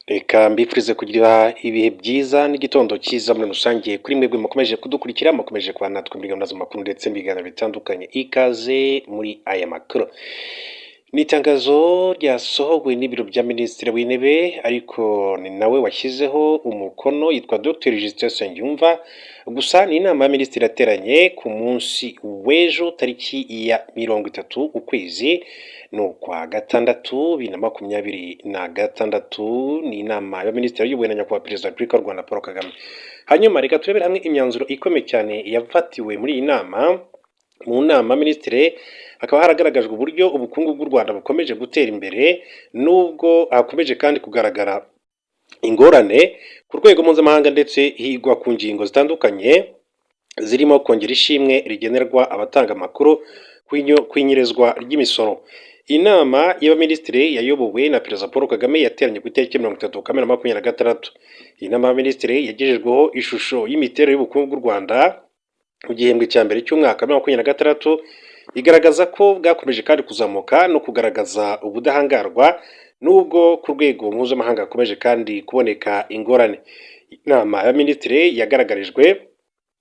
Reka mbifurize kugira ibihe byiza n'igitondo cyiza muri rusange kuri mwebwe mukomeje kudukurikira, mukomeje kubana natwe muri gahunda z'amakuru ndetse n'ibiganiro bitandukanye. Ikaze muri aya makuru. Ni itangazo ryasohowe n'ibiro bya Minisitiri w'Intebe, ariko ni nawe washyizeho umukono, yitwa Dr Justin Nsengiyumva. Gusa ni inama ya minisitiri yateranye ku munsi w'ejo, tariki ya 30 ukwezi ni ukwa gatandatu 2026. Ni inama y'abaminisitiri iyobowe na Nyakubahwa Perezida wa Repubulika y'u Rwanda Paul Kagame. Hanyuma reka turebere hamwe imyanzuro ikomeye cyane yafatiwe muri iyi nama. Mu nama minisitiri hakaba haragaragajwe uburyo ubukungu bw'u Rwanda bukomeje gutera imbere, nubwo hakomeje kandi kugaragara ingorane ku rwego mpuzamahanga, ndetse higwa ku ngingo zitandukanye zirimo kongera ishimwe rigenerwa abatanga amakuru ku inyerezwa ry'imisoro. Inama y'abaminisitiri yayobowe na Perezida Paul Kagame yateranye ku itariki 30 Kamena 26. Iyi nama y'abaminisitiri yagejejweho ishusho y'imiterere y'ubukungu bw'u Rwanda mu gihembwe cya mbere cy'umwaka wa 2026, igaragaza ko bwakomeje kandi kuzamuka no kugaragaza ubudahangarwa, nubwo ku rwego mpuzamahanga hakomeje kandi kuboneka ingorane. Inama y'abaminisitiri yagaragarijwe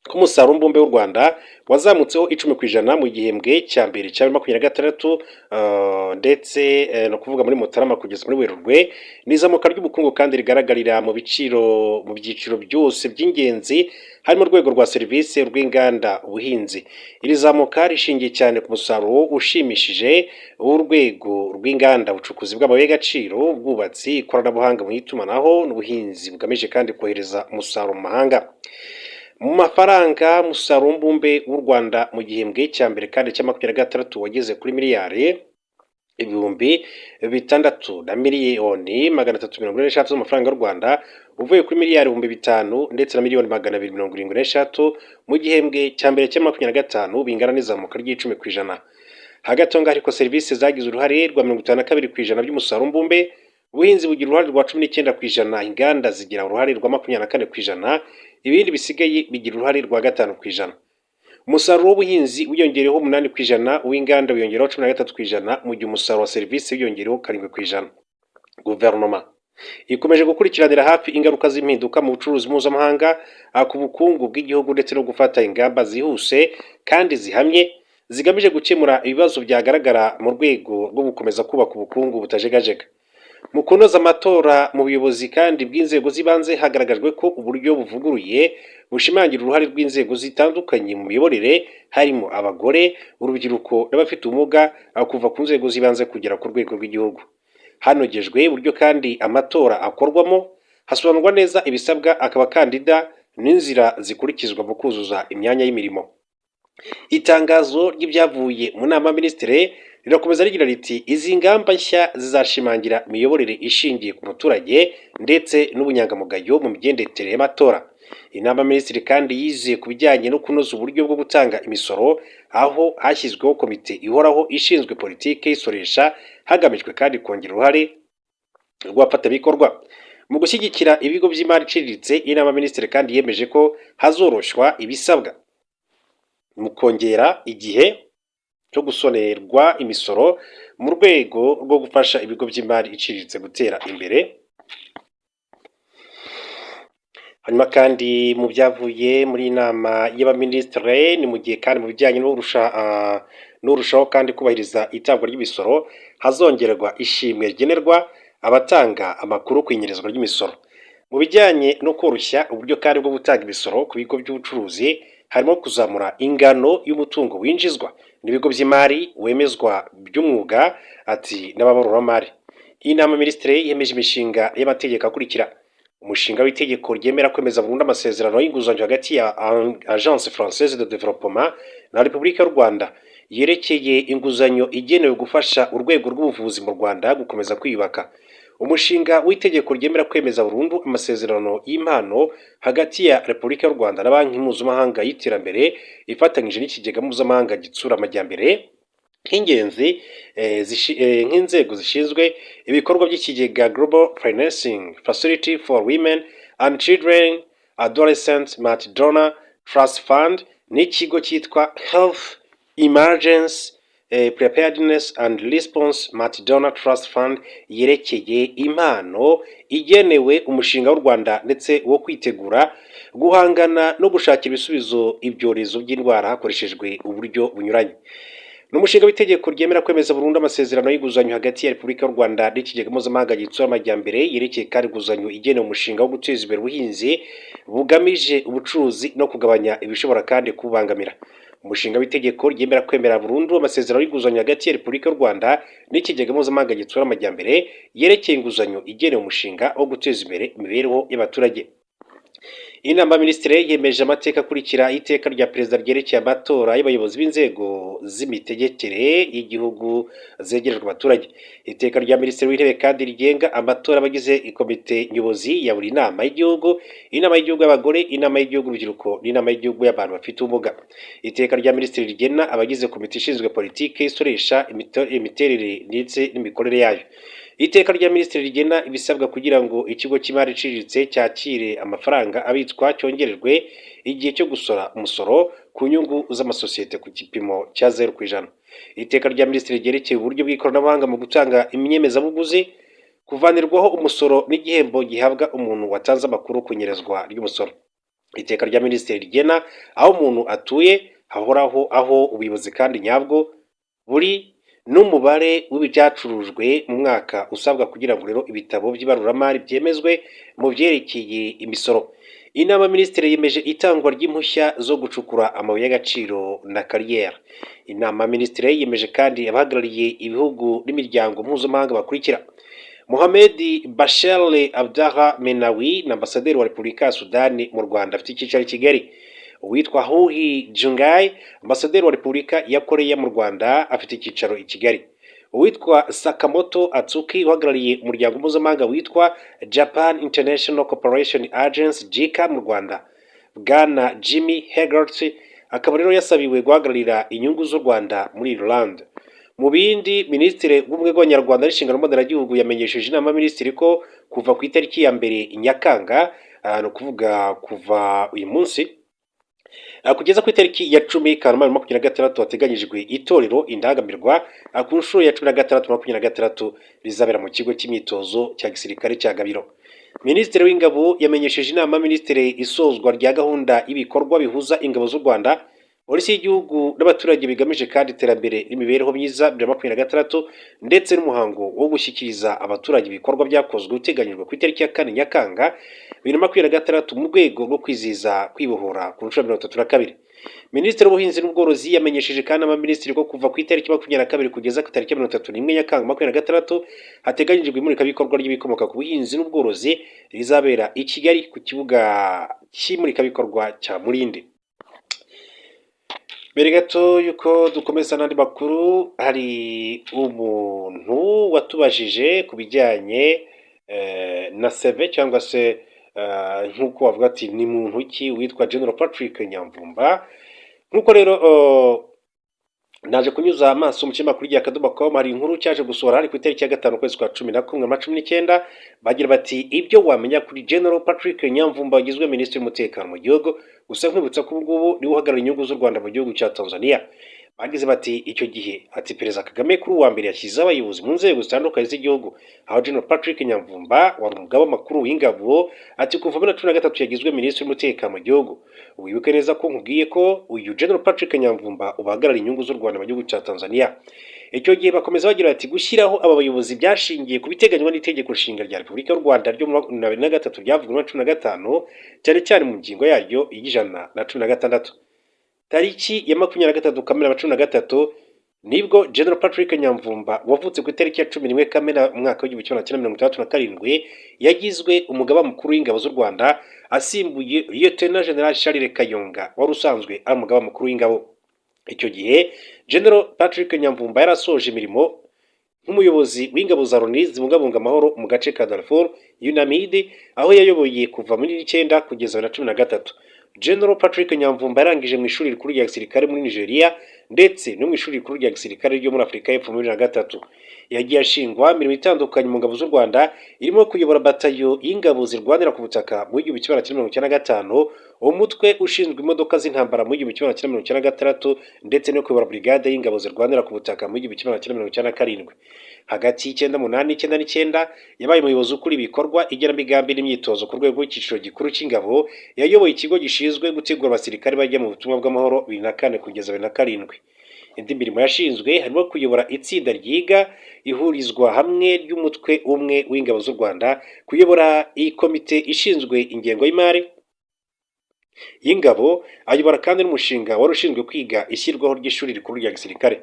ko umusaruro mbumbe w'u Rwanda wazamutseho 10% mu gihembwe cya mbere cya 2026, ndetse ni ukuvuga muri Mutarama kugeza muri Werurwe. Ni izamuka ry'ubukungu kandi rigaragarira mu biciro mu byiciro byose by'ingenzi, harimo urwego rwa serivisi, urw'inganda, ubuhinzi. Iri zamuka rishingiye cyane ku musaruro ushimishije w'urwego rw'inganda, ubucukuzi bw'amabuye y'agaciro, ubwubatsi, ikoranabuhanga mu itumanaho n'ubuhinzi bugamije kandi kohereza umusaruro mu mahanga. Mu mafaranga, umusaruro mbumbe w'u Rwanda mu gihembwe cya mbere kandi cya 26 wageze kuri miliyari 6,343,000,000 z'amafaranga y'u Rwanda, uvuye kuri miliyari 5000 ndetse na miliyoni 273 mu gihembwe cya mbere cya 25, bingana n'izamuka ry'10%. Hagati aho ngaho ariko, serivisi zagize uruhare rwa 52% by'umusaruro mbumbe, ubuhinzi bugira uruhare rwa 19%, inganda zigira uruhare rwa 24%, ibindi bisigaye bigira uruhare rwa 5%. Umusaruro w'ubuhinzi wiyongereyeho 8%, uw'inganda wiyongereho 13%, mu gihe umusaruro wa serivisi wiyongereyeho 7%. Guverinoma ikomeje gukurikiranira hafi ingaruka z'impinduka mu bucuruzi mpuzamahanga ku bukungu bw'igihugu, ndetse no gufata ingamba zihuse kandi zihamye zigamije gukemura ibibazo byagaragara mu rwego rwo gukomeza kubaka ubukungu butajegajega. Mu kunoza amatora mu buyobozi kandi bw'inzego z'ibanze, hagaragajwe ko uburyo buvuguruye bushimangira uruhare rw'inzego zitandukanye mu miyoborere, harimo abagore, urubyiruko n'abafite ubumuga, kuva ku nzego z'ibanze kugera ku rwego rw'igihugu. Hanogejwe uburyo kandi amatora akorwamo, hasobanurwa neza ibisabwa akabakandida n'inzira zikurikizwa mu kuzuza imyanya y'imirimo. Itangazo ry'ibyavuye mu nama y'abaminisitiri rirakomeza rigira riti: "Izi ngamba nshya zizashimangira imiyoborere ishingiye ku muturage ndetse n'ubunyangamugayo mu migendekere y'amatora." Inama y'abaminisitiri kandi yize ku bijyanye no kunoza uburyo bwo gutanga imisoro, aho hashyizweho komite ihoraho ishinzwe politiki y'isoresha, hagamijwe kandi kongera uruhare rw'abafatanyabikorwa mu gushyigikira ibigo by'imari iciriritse. Inama y'abaminisitiri kandi yemeje ko hazoroshywa ibisabwa mu kongera igihe cyo gusonerwa imisoro mu rwego rwo gufasha ibigo by'imari iciriritse gutera imbere. Hanyuma kandi mu byavuye muri iyi nama y'abaminisitiri, ni mu gihe kandi mu bijyanye n'urushaho kandi kubahiriza itangwa ry'imisoro, hazongerwa ishimwe rigenerwa abatanga amakuru ku inyerezwa ry'imisoro. Mu bijyanye no koroshya uburyo kandi bwo gutanga imisoro ku bigo by'ubucuruzi, harimo kuzamura ingano y'umutungo winjizwa n'ibigo by'imari wemezwa by'umwuga, ati n'ababaruramari. Iyi nama minisitiri yemeje imishinga y'amategeko akurikira: umushinga w'itegeko ryemera kwemeza burundu amasezerano y'inguzanyo hagati ya Agence Française de Développement na Repubulika y'u Rwanda yerekeye inguzanyo igenewe gufasha urwego rw'ubuvuzi mu Rwanda gukomeza kwiyubaka, umushinga w'itegeko ryemera kwemeza burundu amasezerano y'impano hagati ya Repubulika y'u Rwanda na Banki Mpuzamahanga y'Iterambere ifatanyije n'Ikigega Mpuzamahanga Gitsura Amajyambere nk'ingenzi nk'inzego zishinzwe ibikorwa by'ikigega Global Financing Facility for Women and Children Adolescent Multi Donor Trust Fund n'ikigo cyitwa Health Emergency Preparedness and Response Multi-Donor Trust Fund, yerekeye impano igenewe umushinga w'u Rwanda ndetse wo kwitegura guhangana no gushakira ibisubizo ibyorezo by'indwara hakoreshejwe uburyo bunyuranye. Ni umushinga w'itegeko ryemera kwemeza burundu amasezerano y'inguzanyo hagati ya Repubulika y'u Rwanda n'Ikigega Mpuzamahanga Gitsura Amajyambere, yerekeye kandi inguzanyo igenewe umushinga wo guteza imbere ubuhinzi bugamije ubucuruzi no kugabanya ibishobora kandi kububangamira. Umushinga w'itegeko ryemera kwemera burundu amasezerano y'inguzanyo hagati ya Repubulika y'u Rwanda n'Ikigega Mpuzamahanga Gitsura Amajyambere, yerekeye inguzanyo igenewe umushinga wo guteza imbere imibereho y'abaturage. Inama y'Abaminisitiri yemeje amateka akurikira: iteka rya Perezida ryerekeye amatora y'abayobozi b'inzego z'imitegekere y'igihugu zegerejwe abaturage, iteka rya Minisitiri w'Intebe kandi rigenga amatora y'abagize Komite Nyobozi ya buri nama y'igihugu, Inama y'Igihugu y'Abagore, Inama y'Igihugu y'Urubyiruko n'Inama y'Igihugu y'Abantu bafite Ubumuga, iteka rya Minisitiri rigena abagize komite ishinzwe politiki isoresha, imiterere ndetse n'imikorere yayo, iteka rya Minisitiri rigena ibisabwa kugira ngo ikigo cy'imari iciriritse cyakire amafaranga abitswa cyongererwe igihe cyo gusora umusoro ku nyungu z'amasosiyete ku gipimo cya 0%, iteka rya Minisitiri ryerekeye uburyo bw'ikoranabuhanga mu gutanga inyemezabuguzi, kuvanirwaho umusoro n'igihembo gihabwa umuntu watanze amakuru ku inyerezwa ry'umusoro, iteka rya Minisitiri rigena aho umuntu atuye hahoraho, aho ubuyobozi kandi nyabwo buri, n'umubare w'ibyacurujwe mu mwaka usabwa kugira ngo rero ibitabo by'ibaruramari byemezwe mu byerekeye imisoro. Inama Minisitiri yemeje itangwa ry'impushya zo gucukura amabuye y'agaciro na kariyeri. Inama Minisitiri yemeje kandi abahagarariye ibihugu n'imiryango mpuzamahanga bakurikira: Mohamed Bashir Abdallah Menawi na Ambasaderi wa Repubulika ya Sudani mu Rwanda, afite icyicaro i Kigali; uwitwa Huhi Jungai, Ambasaderi wa Repubulika ya Koreya mu Rwanda, afite icyicaro i Kigali; uwitwa Sakamoto Atsuki, uhagarariye umuryango mpuzamahanga witwa Japan International Cooperation Agency, JICA, mu Rwanda; Bwana Jimmy Hegarty akaba rero yasabiwe guhagararira inyungu z'u Rwanda muri Ireland. Mu bindi, Minisitiri w'Ubumwe bw'Abanyarwanda n'Inshingano Mboneragihugu yamenyesheje Inama y'Abaminisitiri ko kuva ku itariki ya 1 Nyakanga, ni ukuvuga kuva uyu munsi kugeza ku itariki ya 10 Kanama 2026, hateganyijwe itorero Indangamirwa ku nshuro ya 16 26, rizabera mu kigo cy'imyitozo cya gisirikare cya Gabiro. Minisitiri w'Ingabo yamenyesheje Inama y'Abaminisitiri isozwa rya gahunda y'ibikorwa bihuza ingabo z'u Rwanda, Polisi y'Igihugu n'abaturage, bigamije kandi iterambere n'imibereho myiza 2026, ndetse n'umuhango wo gushyikiriza abaturage ibikorwa byakozwe uteganyijwe ku itariki ya 4 Nyakanga 2026, mu rwego rwo kwizihiza kwibohora ku nshuro ya 32. Minisitiri w'Ubuhinzi n'Ubworozi yamenyesheje kandi abaminisitiri ko kuva ku itariki 22 kugeza ku itariki 31 Nyakanga 2026 hateganyijwe imurikabikorwa ry'ibikomoka ku buhinzi n'ubworozi, rizabera i Kigali ku kibuga cy'imurikabikorwa cya Murindi. Mbere gato y'uko dukomeza n'andi makuru, hari umuntu watubajije ku bijyanye na CV, cyangwa se nk'uko bavuga ati ni muntu ki witwa General Patrick Nyamvumba. Nk'uko rero naje kunyuza amaso mu kinyamakuru rya Akadomo com, hari inkuru cyaje gusohora hari ku itariki ya 5 ukwezi kwa 11 19, bagira bati: "Ibyo wamenya kuri General Patrick Nyamvumba wagizwe Minisitiri w'Umutekano mu gihugu." Gusa nkwibutsa ko ubu ngubu niwe uhagarariye inyungu z'u Rwanda mu gihugu cya Tanzania. Bagize bati: "Icyo gihe," ati, "Perezida Kagame kuri uwa mbere yashyizeho abayobozi mu nzego zitandukanye z'igihugu, aho General Patrick Nyamvumba wari umugaba mukuru w'ingabo," ati, "kuva muri 13 yagizwe Minisitiri w'Umutekano mu gihugu." Wibuke neza ko nkubwiye ko uyu General Patrick Nyamvumba ubahagarariye inyungu z'u Rwanda mu gihugu cya Tanzania. Icyo gihe bakomeza bagira bati: "Gushyiraho aba bayobozi byashingiye ku biteganywa n'Itegeko Nshinga rya Repubulika y'u Rwanda ryo mu 2003 ryavuguruwe na 15, cyane cyane mu ngingo yaryo y'116." Tariki ya 23 Kamena 13 nibwo General Patrick Nyamvumba, wavutse ku itariki ya 11 Kamena umwaka w'1967, yagizwe umugaba mukuru w'ingabo z'u Rwanda, asimbuye Lieutenant General Charles Kayonga wari usanzwe ari umugaba mukuru w'ingabo. Icyo gihe General Patrick Nyamvumba yarasoje imirimo nk'umuyobozi w'ingabo za Loni zibungabunga amahoro mu gace ka Darfur, UNAMID, aho yayoboye kuva muri 9 kugeza 2013. General Patrick Nyamvumba yarangije mu ishuri rikuru rya gisirikare muri Nigeria ndetse no mu ishuri rikuru rya gisirikare ryo muri Afurika y'Epfo muri 2003. Yagiye ashingwa imirimo itandukanye mu ngabo z'u Rwanda, irimo kuyobora batayo y'ingabo zirwanira ku butaka mu 1995, umutwe ushinzwe imodoka z'intambara mu 1996, ndetse no kuyobora brigade y'ingabo zirwanira ku butaka mu 1997. Hagati y'98 99 yabaye umuyobozi ukuriye ibikorwa, igenamigambi n'imyitozo ku rwego rw'icyiciro gikuru cy'ingabo. Yayoboye ikigo gishinzwe gutegura abasirikare bajya mu butumwa bw'amahoro 2004 kugeza 2007. Indi mirimo yashinzwe harimo kuyobora itsinda ryiga ihurizwa hamwe ry'umutwe umwe w'ingabo z'u Rwanda, kuyobora iyi komite ishinzwe ingengo y'imari y'ingabo, ayobora kandi n'umushinga wari ushinzwe kwiga ishyirwaho ry'ishuri rikuru rya gisirikare.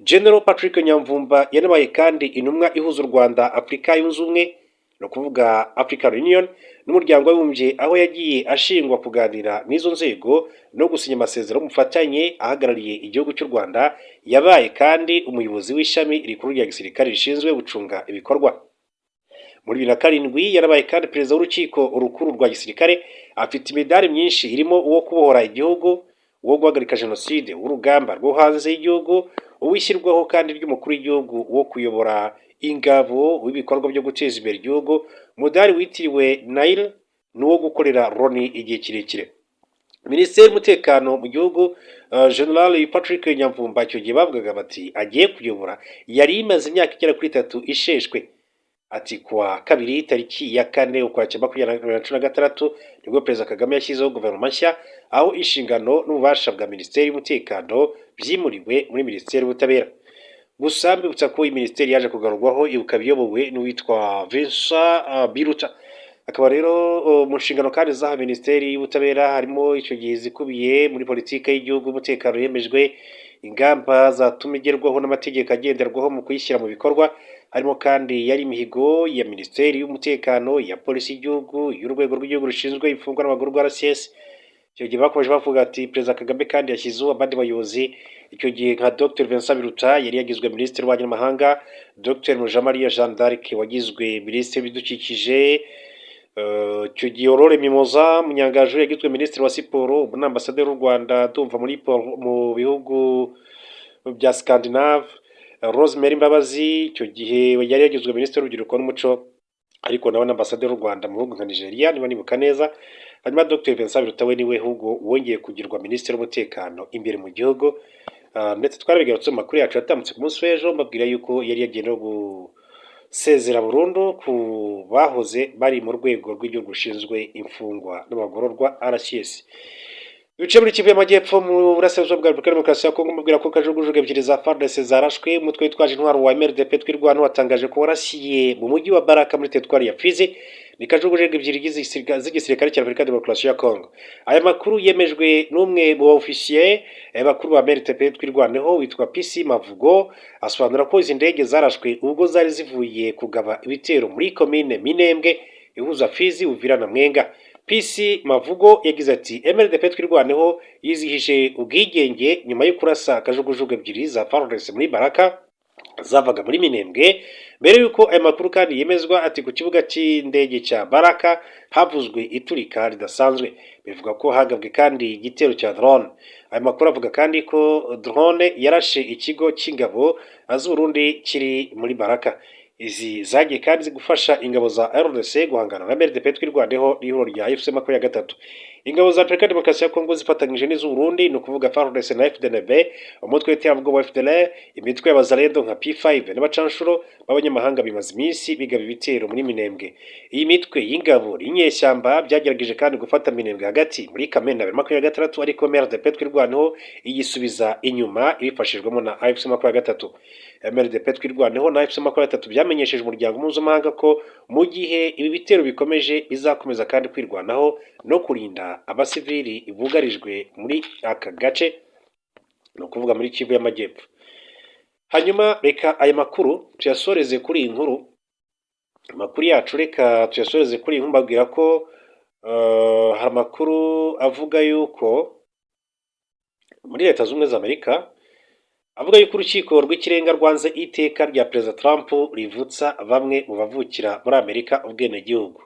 General Patrick Nyamvumba yanabaye kandi intumwa ihuza u Rwanda, Afurika Yunze Ubumwe, ni ukuvuga African Union, n'Umuryango w'Abibumbye, aho yagiye ashingwa kuganira n'izo nzego no gusinya amasezerano y'ubufatanye ahagarariye igihugu cy'u Rwanda. Yabaye kandi umuyobozi w'ishami rikuru rya gisirikare rishinzwe gucunga ibikorwa. Muri 2007 yarabaye kandi perezida w'Urukiko Rukuru rwa Gisirikare. Afite imidari myinshi, irimo uwo kubohora igihugu, uwo guhagarika jenoside, w'urugamba rwo hanze y'igihugu, uwishyirwaho kandi ry'umukuru w'igihugu, wo kuyobora ingabo, w'ibikorwa byo guteza imbere igihugu, umudari witiriwe Nile n'uwo gukorera Loni igihe kirekire. Minisiteri y'Umutekano mu gihugu, General Patrick Nyamvumba icyo gihe bavugaga bati agiye kuyobora, yari imaze imyaka igera kuri 3 isheshwe. Ati kuwa kabiri tariki ya 4 Ukwakira 2016 nibwo Perezida Kagame yashyizeho guverinoma nshya, aho inshingano n'ububasha bwa Minisiteri y'Umutekano byimuriwe muri Minisiteri y'Ubutabera. Gusa mbibutsa ko iyi minisiteri yaje kugarurwaho, ikaba iyobowe n'uwitwa Vincent Biruta. Akaba rero mu nshingano kandi z'aha Minisiteri y'Ubutabera harimo icyo gihe zikubiye muri politiki y'igihugu y'umutekano yemejwe, ingamba zatuma igerwaho n'amategeko agenderwaho mu kuyishyira mu bikorwa. Harimo kandi yari imihigo ya Minisiteri y'Umutekano, ya Polisi y'igihugu, y'Urwego rw'Igihugu rushinzwe Imfungwa n'Abagororwa, RCS. Icyo gihe bakomeje bavuga ati Perezida Kagame kandi yashyizeho abandi bayobozi icyo gihe, nka Dr Vincent Biruta yari yagizwe Minisitiri w'Ububanyi n'Amahanga, Dr Mujawamariya Jeanne d'Arc wagizwe Minisitiri w'Ibidukikije icyo gihe, Aurore Mimosa Munyangaju yagizwe Minisitiri wa Siporo, ubu ni ambasaderi w'u Rwanda ndumva muri mu bihugu bya Scandinave, Rosemary Mbabazi icyo gihe yari yagizwe Minisitiri w'Urubyiruko n'Umuco, ariko nawe ni ambasaderi w'u Rwanda mu bihugu nka Nigeria niba nibuka neza. Hanyuma Dr Vincent Biruta we niwe ahubwo wongeye kugirwa Minisitiri w'Umutekano imbere mu gihugu. Ndetse twarabigarutse mu makuru yacu yatambutse ku munsi w'ejo, mbabwira yuko yari yagiye no gusezera burundu ku bahoze bari mu Rwego rw'Igihugu rushinzwe Imfungwa n'Abagororwa, RCS. Ibice muri Kivu y'Amajyepfo mu burasirazuba bwa Repubulika ya Demokarasi ya Kongo, mubwira ko kajugujugu ebyiri za FARDC zarashwe. Umutwe witwaje intwaro wa MRDP Twirwaneho watangaje ko warasiye mu mujyi wa Baraka muri teritwari ya Fizi. Ni kajugujugu ebyiri z'igisirikare cya Repubulika ya Demokarasi ya Kongo. Aya makuru yemejwe n'umwe mu ofisiye bakuru ba MRDP Twirwaneho witwa PC Mavugo, asobanura ko izi ndege zarashwe ubwo zari zivuye kugaba ibitero muri komine Minembwe ihuza Fizi, Uvira na Mwenga. PC Mavugo yagize ati: "MRDP Twirwaneho yizihije ubwigenge nyuma yo kurasa kajugujugu ebyiri za FARDC muri Baraka zavaga muri Minembwe." Mbere y'uko aya makuru kandi yemezwa, ati ku kibuga cy'indege cya Baraka havuzwe iturika ridasanzwe, bivuga ko hagabwe kandi igitero cya drone. Aya makuru avuga kandi ko drone yarashe ikigo cy'ingabo z'Uburundi kiri muri Baraka. Izi zagiye kandi gufasha ingabo za RDC guhangana na MRDP Twirwaneho n'ihuriro rya AFC 23. Ingabo za Repubulika ya Demokarasi ya Kongo zifatanyije n'iz'Uburundi, ni ukuvuga FARDC na FDNB, umutwe w'iterabwoba wa FDLR, imitwe y'abazalendo nka P5 n'abacanshuro b'abanyamahanga, bimaze iminsi bigaba ibitero muri Minembwe. Iyi mitwe y'ingabo n'inyeshyamba byagerageje kandi gufata Minembwe hagati muri Kamena 2026, ariko MRDP Twirwaneho iyisubiza inyuma ibifashijwemo na AFC 23. MRDP Twirwaneho na AFC 23 byamenyesheje umuryango mpuzamahanga ko mu gihe ibi bitero bikomeje bizakomeza kandi kwirwanaho no kurinda abasivili bugarijwe muri aka gace, ni ukuvuga muri Kivu y'Amajyepfo. Hanyuma reka aya makuru tuyasoreze kuri iyi nkuru. Amakuru yacu reka tuyasoreze kuri iyi nkuru, mbabwira ko hari amakuru avuga yuko muri Leta Zunze Ubumwe za Amerika, avuga yuko Urukiko rw'Ikirenga rwanze iteka rya Perezida Trump rivutsa bamwe mu bavukira muri Amerika ubwenegihugu.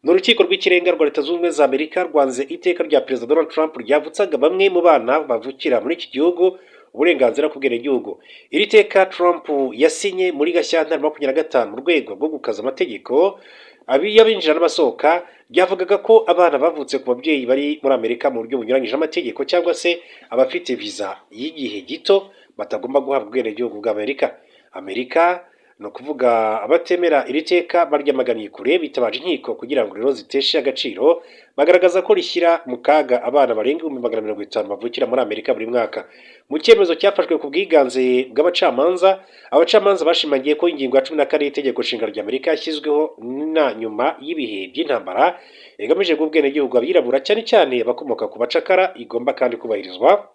Ni Urukiko rw'Ikirenga rwa Leta Zunze Ubumwe za Amerika rwanze iteka rya Perezida Donald Trump ryavutsaga bamwe mu bana bavukira muri iki gihugu. uburenganzira ku bwenegihugu. Iri teka Trump yasinye muri Gashyantare 25 mu rwego rwo gukaza amategeko y'abinjira n'abasohoka, ryavugaga ko abana bavutse ku babyeyi bari muri Amerika mu buryo bunyuranyije n'amategeko cyangwa se abafite viza y'igihe gito batagomba guhabwa ubwenegihugu bw'Amerika. Amerika ni ukuvuga abatemera iri teka baryamaganiye kure, bitabaje inkiko kugira ngo rero ziteshe agaciro, bagaragaza ko rishyira mu kaga abana barenga 150,000 bavukira muri Amerika buri mwaka. Mu cyemezo cyafashwe ku bwiganze bw'abacamanza, abacamanza bashimangiye ko ingingo ya 14 y'itegeko nshinga rya Amerika yashyizweho na nyuma y'ibihe by'intambara igamije guha ubwenegihugu abirabura, cyane cyane abakomoka ku bacakara, igomba kandi kubahirizwa.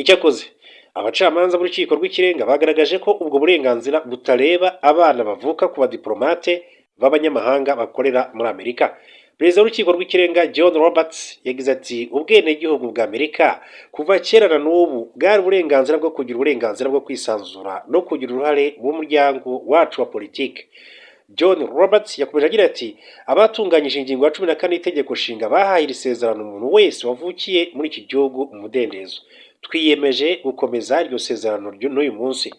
Icyakoze abacamanza b'urukiko rw'ikirenga bagaragaje ko ubwo burenganzira butareba abana bavuka ku badiplomate b'abanyamahanga bakorera muri Amerika. Perezida w'urukiko rw'ikirenga John Roberts yagize ati: "Ubwenegihugu bwa Amerika kuva kera na n'ubu bwari uburenganzira bwo kugira uburenganzira bwo kwisanzura no kugira uruhare mu muryango wacu wa politiki." John Roberts yakomeje agira ati: "Abatunganyije ingingo ya 14 y'itegeko nshinga bahaye iri sezerano umuntu wese wavukiye muri iki gihugu umudendezo. Twiyemeje gukomeza iryo sezerano n'uyu munsi."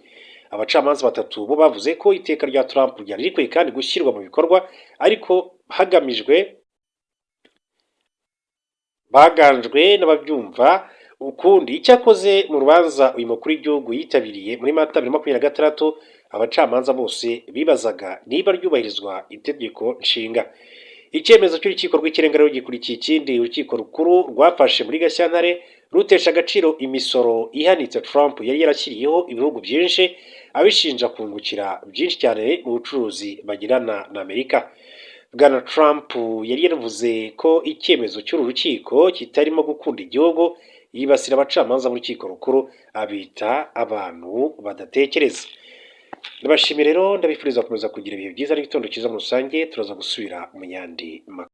Abacamanza batatu bo bavuze ko iteka rya Trump ryari rikwiye kandi gushyirwa mu bikorwa, ariko hagamijwe baganjwe n'ababyumva ukundi. Icyakoze mu rubanza uyu mukuru w'igihugu yitabiriye muri Mata 2026, abacamanza bose bibazaga niba ryubahirizwa itegeko nshinga. Icyemezo cy'urukiko rw'ikirenga rero gikurikiye ikindi urukiko rukuru rwafashe muri Gashyantare rutesha agaciro imisoro ihanitse Trump yari yarashyiriyeho ibihugu byinshi, abishinja kungukira byinshi cyane mu bucuruzi bagirana na Amerika. Bwana Trump yari yaravuze ko icyemezo cy'uru rukiko kitarimo gukunda igihugu, yibasira abacamanza b'urukiko rukuru abita abantu badatekereza. Ndabashimiye rero, ndabifuriza gukomeza kugira ibihe byiza n'igitondo cyiza muri rusange. Turaza gusubira mu yandi makuru.